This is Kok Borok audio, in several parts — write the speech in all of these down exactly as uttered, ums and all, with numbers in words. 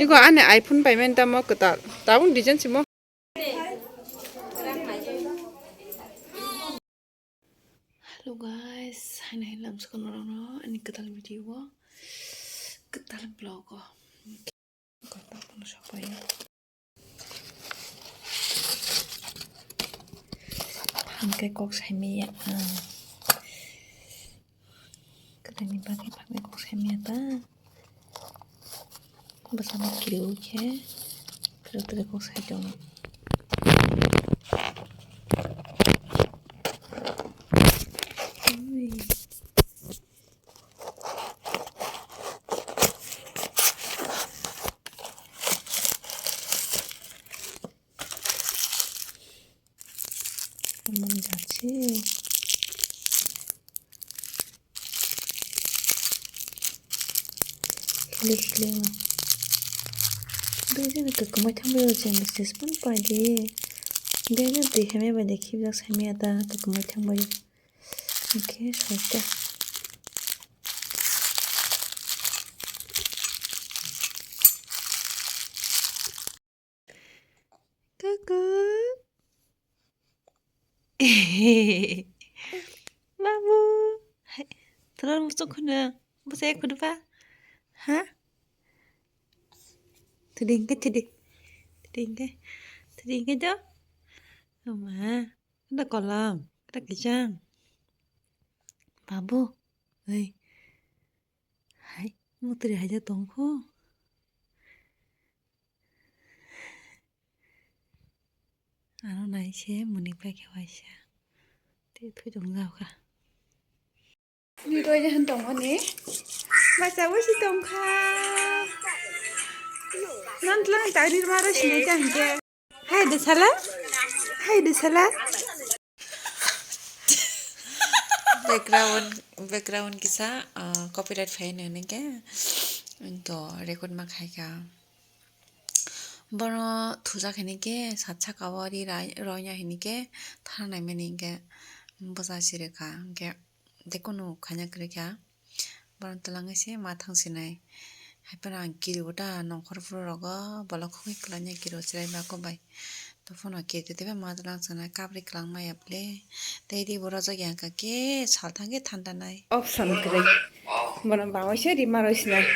Iko ani iPhone payment tamo kwtal. Tabuk design simo. Hello guys, hai nai lamsukha norokno ani kwtal video o, kwtal vlog o. Kwtal phano sapai. Hangke kok saimaya. Kwtani bagwi bagwi kok saimaya ta. Bwsano kiriui khe kwrwi kwrwi kok sai tongo. Ui. Lemon jachi. Khili khili ma. Bini kwkmai thangbai o cheng bwswk phano pai di. Bini twi hamya bai de khibijak saimaya ta kwkmai thangbai o. Hwnkhe soita. Kuku. Babu. Hai. Tolong muchung khuna. Bwsai khuna ba? Ha? Thidi hwnkhe thidi. Thidi hwnkhe. Thidi hwnkhe do. Ama. Kada kolam. Kada kijang. Babu. Hai. Hai. Mutri haja tongkho. Ano nai se muni paikhe waisa. Tei thwi tong jao kha. Ni roi han tong ani. Masa wasi tong kha. Nan tlang ta ni ma ro sinai ta hingke. Hai de sala. Hai de sala. Background, background kisa, ah, copyright file nini ke. To record ma khai ka. Bono thujak hini ke sat saka o ri rai, roina hini ke thana nai mani ke bwsa siri ka. Hingke de kunu khaina kwrwi kha. Bono twlangwi se ma thang sinai. Hai phano ang kiri o ta nongkhor phuru rogo bolok khogwi kwlanya kiri o chwrai ba kok bai. To phano kiri tei ma twlang sanai kabri kwlang maya bwle. Tei ri bo rojak ya hwnkha khe sal thang khe thanda nai. Option kwrwi. Bono bangwi se ri ma roi sinai.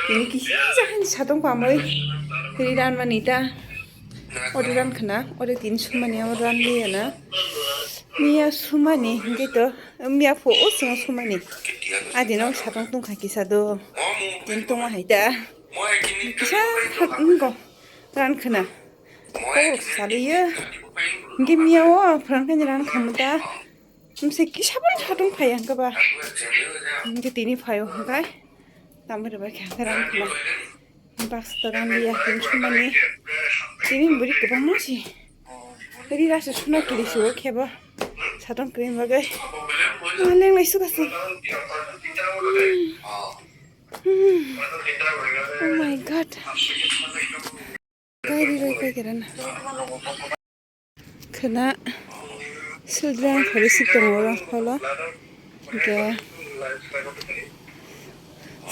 Tini kisa jahan satong pamwi ri ran mani ta. Ori ran khna, ori tin sumani amo ran liya na. Miya sumani hingke to. Miya pho o song sumani. Adino satong tongkha kisa do. Tin tongma hai ta. Kisa hat nungko. Ran khna. Kok saliyo. Hingke miya o phrang kani ran khamu ta. Mse kisa pon satong phai hingke ba. Hingke tini phai o hingke. Tambai rwbai khe hingke ran khna. Box to ran liya tin sumani. Tini buri kwbangma si. Ri rasa suna kiri si o khebo. Satong kiri bagwi. Ah, lenglai suka si. Hmm. Hmm. Oh my God. Gai ri roi kai kira na. Khna children phari si tongo oro holo. Hingke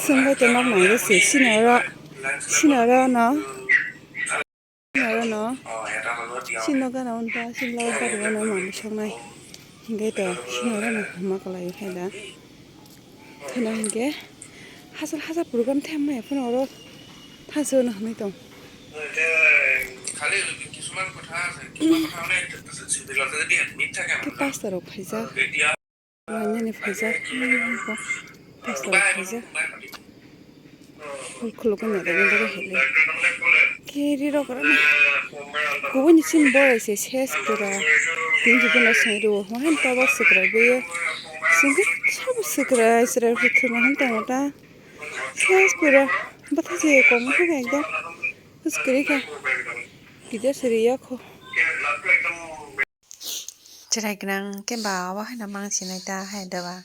sumbai to nok nangwi se sini oro, sini oro no, sini oro no, sini no gana unta, sini lago gari o no manwi songnai. Hingke to sini oro no hama kwlai o khe da. Khna hingke hachal hachal program the maya phano oro thansa o no hwnwi tong. Khe pastor rok phaijak. Lainani phaijak. Pastor rok phaijak. Hol khulukgo nairani bagwi hinwi. Khe ri rok rwna. Kubuni chini borai se ses pura. Tini jiguna seng rwo. Wahan tobo swkrai bwyo. Sengkhe sabo swkrai, swkrai rw thwngma han tongo ta. Ses pura. Bwtha se kok wngkha khe ekdam. Swkrai kha. Kisa siri yakho. Chwrai gwnang khe ba obo haino mang sinai ta hai da ba.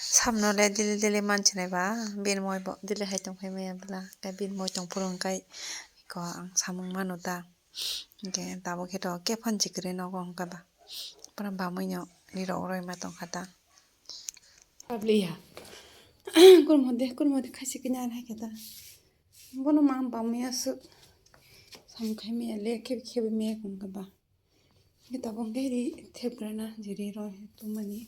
Samno le dili dili man sinai ba. Bini moi bo dili hai tong phai maya bwla. Khe bini moi tong phuru hwnkhe iko ang samung mano ta. Hwnkhe tabuk khe to khe phan si kwrwi nogo hwnkhe ba. Phano bamwi no ri rok roi ma tong kha ta. Abliya. Kurmo de, kurmo de khasi kanya hai khe ta. Bono ma bamya swk sam khai maya le khebe khebe maya kung khe ba. Hwnkhe tabuk hwnkhe ri thepgrana je ri rw tongmani.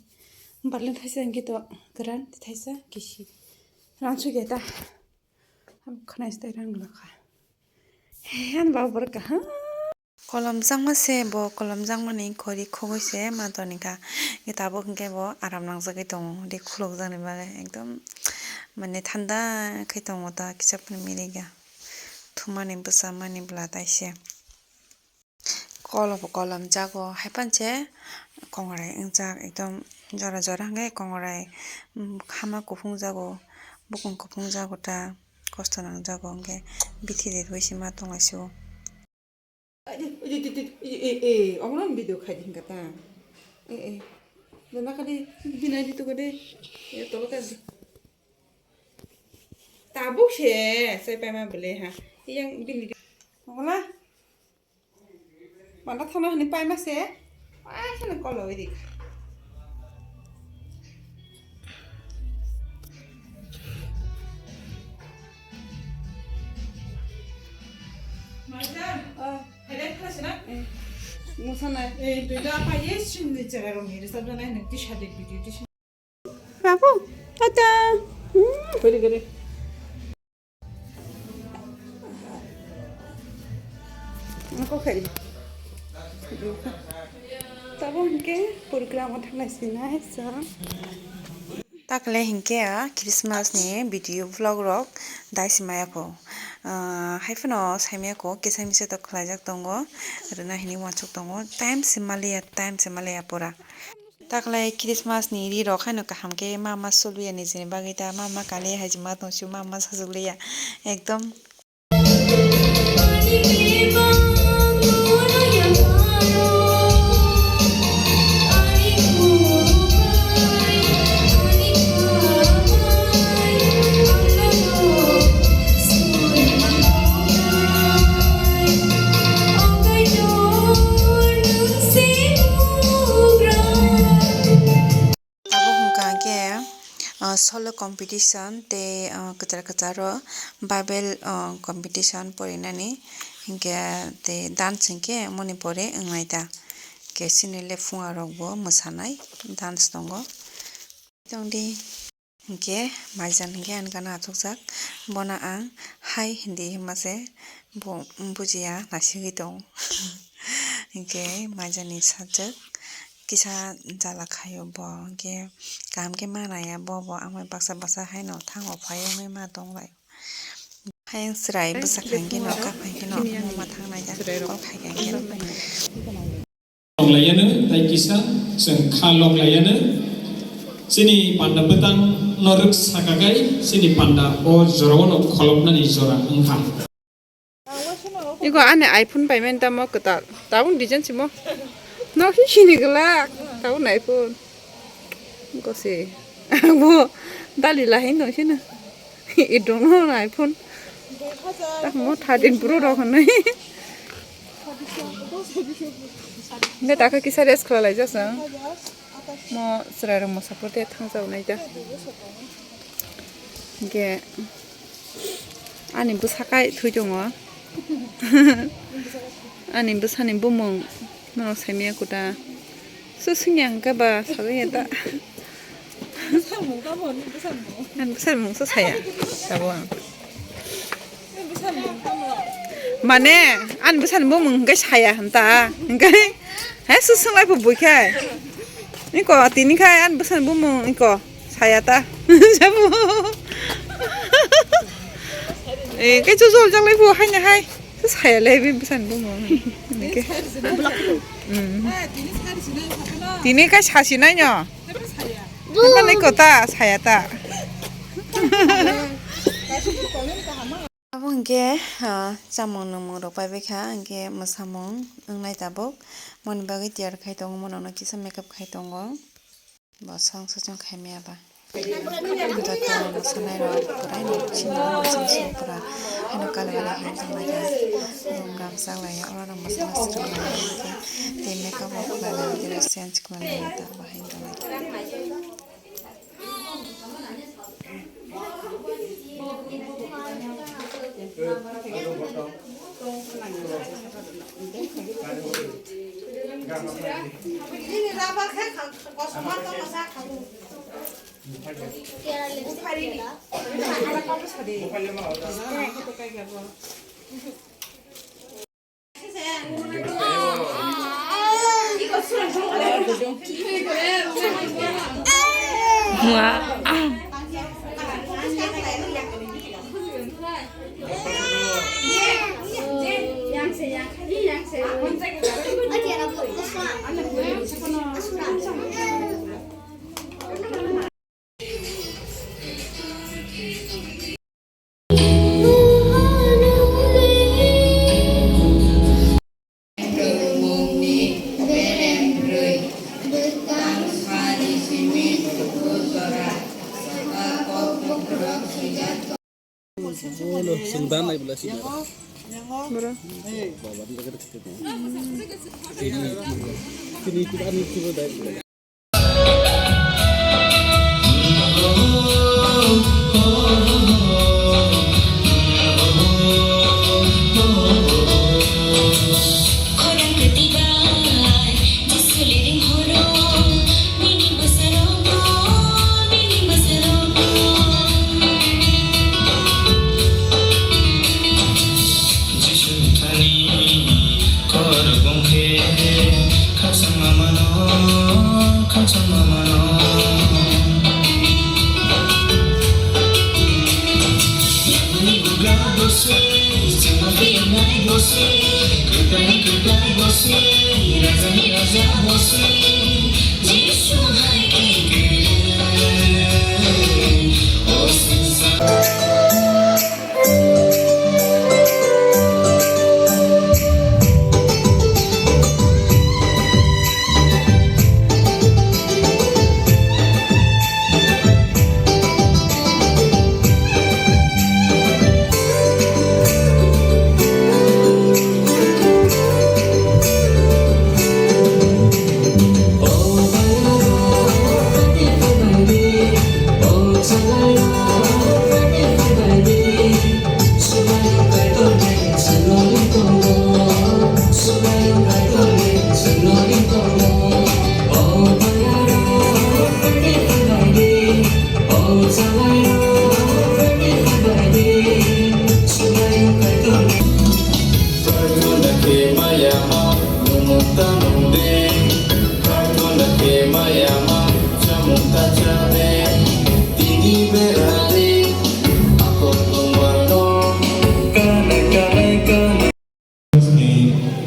Balin thaisa hwnkhe to kwran thaisa kisi. Rang sugya ta. Ham khwnai se rang lakha. He, han ba borok kaham. Kolom jakma se bo, kolom jakmani khori khogoi se ma tonikha. Hwnkhe tabuk hwnkhe bo aram nangjagwi tongo, ri khulukjakni bagwi ekdom, mane, thanda khe tongo ta, kisa phano milikya. Thumani bwsa mani bwla taise. Kolo bo kolom jago, haiphano se kongrai wngjak, ekdom jora jora hwnkhe kongrai, um, hama kuphung jago, bukung kuphung jago ta, kosto nangjago hwnkhe bithi de rwui se ma tonglaisio. Ongno video khai di hwnkha ta. Nana kadi binai di tuga de. Tolo kadi. Tabuk se sai paima bele ha. Yang bini. Ongla. Manda thana hani paima se. Ai sana kolo idi. Marjan, oh, hai dai khasina. Musanai. Eh, dui da apa ye sini cara rong ini sabda nai nanti shadik video di sini. Babu, tata. Hmm. Gari, gari. Ako khai. Tabuk hwnkhe program o thangnai sinai sa. Takle hwnkhe a Christmas ni video vlog rok dai si maya kho. Ah, hai phano sai maya kho, kisa misa tok khlaijak tongo, rwna hini uansuk tongo. Time se maliya, time se maliya pura. Takle Christmas ni ri rok haino kaham khe ma ma suluya nijini bagwi ta, ma ma kaliya hai se ma tong sio, ma ma sajwk liya ekdom. Abo hwnkha khe, ah, solo competition tei, ah, kwchar kwcharo Bible, ah, competition porinani hinkhe tei dance hinkhe moni pore wngnai ta. Hinkhe chini le phunga rokbo mwsanai dance tongo. Tongdi. Hinkhe maijan hinkhe ani gana achukjak, bono ang hai hindi hima se bo bujiya naisigwi tongo. Hinkhe maijani sajwk kisa jala khaio bo, hinkhe kaham khe ma naiya bo, bo amai baksa baksa haino thango phaiwi ma tonglaio. Hayung chwrai bwsa khai khe no, kaphai khe no, ma thangnai da, kol khai khe. Loklaiano, tei kisa chwng kha loklaiano. Chini panda bwtang no rwk saka kai, chini panda o jora o no kholopnani jora wngkha. Iko ani iPhone paimani tamo kwtal, tabuk design simo. Nok hi sini glak, tabuk iPhone. Iko se, abo dali lahai no sino. Idong no iPhone. Tak mo thirteen Pro rok hwnwi. Nde taka kisa rest khlai lai jasang. Mo chwrai rok mosa pore thang jao nai ta. Ge ani bwsa kai thui tongo. Ani bwsani bumung no saimaya kuda. Su singya hwnkhe ba sajakya ta. Bwsani mung tamo ni bwsani mung? Ani bwsani mung se saya. Sabo ang. Ni bwsani mung tamo? Mane ani bwsani bumung hwnkhe saya hwnta. Hwnkhe he su swnglaiphu buikhai. Iko tini khai ani bwsani bumung iko. Saya ta. Sabo. Eh, kaichu jol janglai phu haino hai. Saya le bini bwsani bumung. Hwnkhe. Hmm. Tini kai sasi nai no. Hwnba nai kota saya ta. Abo hwnkhe, ah, chamung nwngmung rok paibaikha, hwnkhe mwsamung wngnai tabuk. Moni bagwi tiyar khai tongo, mono kisa makeup khai tongo. Bo song se chwng khai maya ba. Joto mosanai rok pura ni chini mosan se pura. Haino kali bai hai tong lai ya. Room ram sak lai ya. Oro rok mosan se rok lai ya. Tei makeup rok khlai lai ya. Change khlai lai ya. Ta bo hai tong lai ya. Sengdan nai bela sih. Baba di dekat dekat. Ini ini ini ini. Jisu thani kor bongkhe khasang mamano, khasang mamano. Yamani buga boswi, chama piyamai boswi, kutani kutai boswi, rajani raja boswi, Jisu hai khe kwrwi, o swngchar.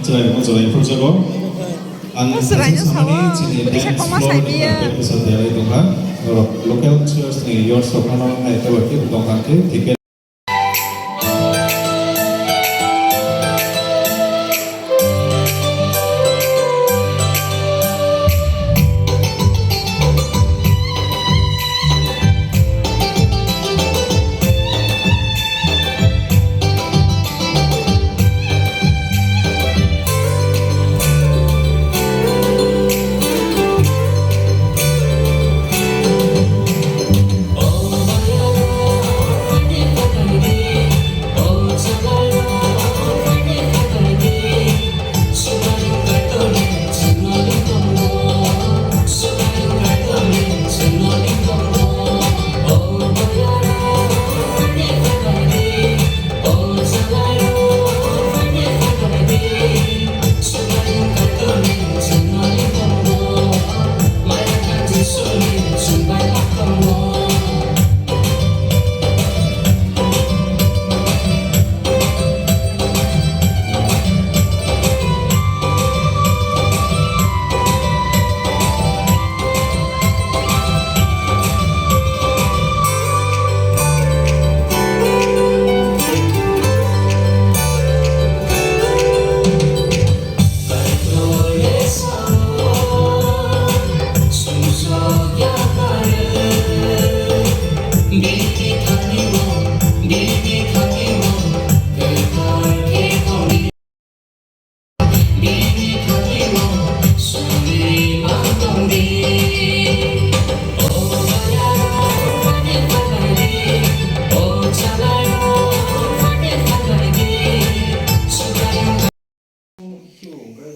Chwrairokno chwrai phurjago. Ang chwraino samani sao, chini dance floor ni episode tiyari tongkha. Local church ni youth rok phano hai tei bai tongkha khe ticket.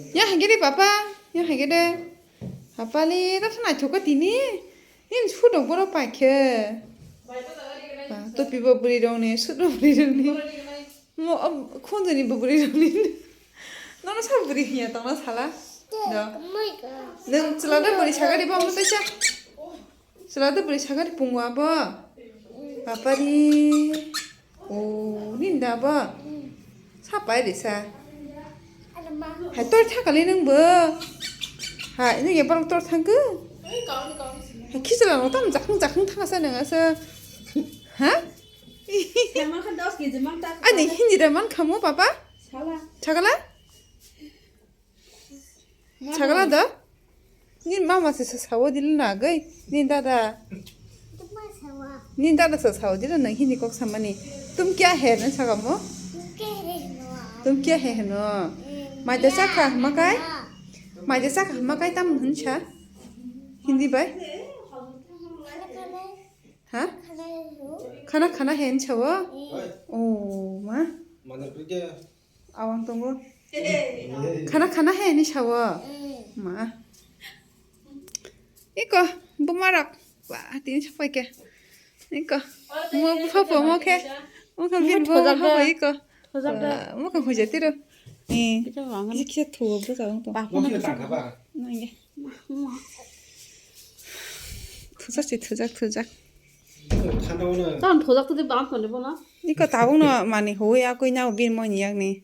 Ya, hai khe de, papa. Ya, hai khe de. Apali, ta thani thoko tini. Hin sudok boro paikhe. Ba, topi bo bwrwi rokni, sudo bwrwi rokni. Mo, ob, khunjoni bo bwrwi rokni. Nono sa bwrwi hiya tongna sala. Do. Nwng chwla da bwrwi sagari bo mo tesa. Chwla da bwrwi sagari pungo abo. Apari. O, ninda bo. Sa pai risa. Hai tor thakali nang bo. Hai nang ya borok tor thangku. Hai khichla no tam jakhung jakhung thangasa nang asa. Ha? Ani hindi da man khamu papa? Sagala. Sagala da? Ni mama se sawo dil na gai. Ni dada. Ni dada sa sawo dil na hindi kok samani. Tum kya hai na sagamo? Tum kya hai heno? Mai da sakha makai? Mai da sakha makai tam hin cha. Hindi bai? Ha? Khana khana hai hin cha wo? O ma. Awang tongo. Khana khana hai ni sawo. Ma. Iko, bumarok. Wah, tini sapai ke. Iko. Mo bufa po mo ke. Mo kan bin bo bufa po iko. Mo kan hujatiro. Eh. Kisa kisa thuo bo sa to. Nange. Thujak si thujak thujak. Tang thujak to de bang kone bo na. Iko tabuk no mani hui akui na bin mo ni yak ni.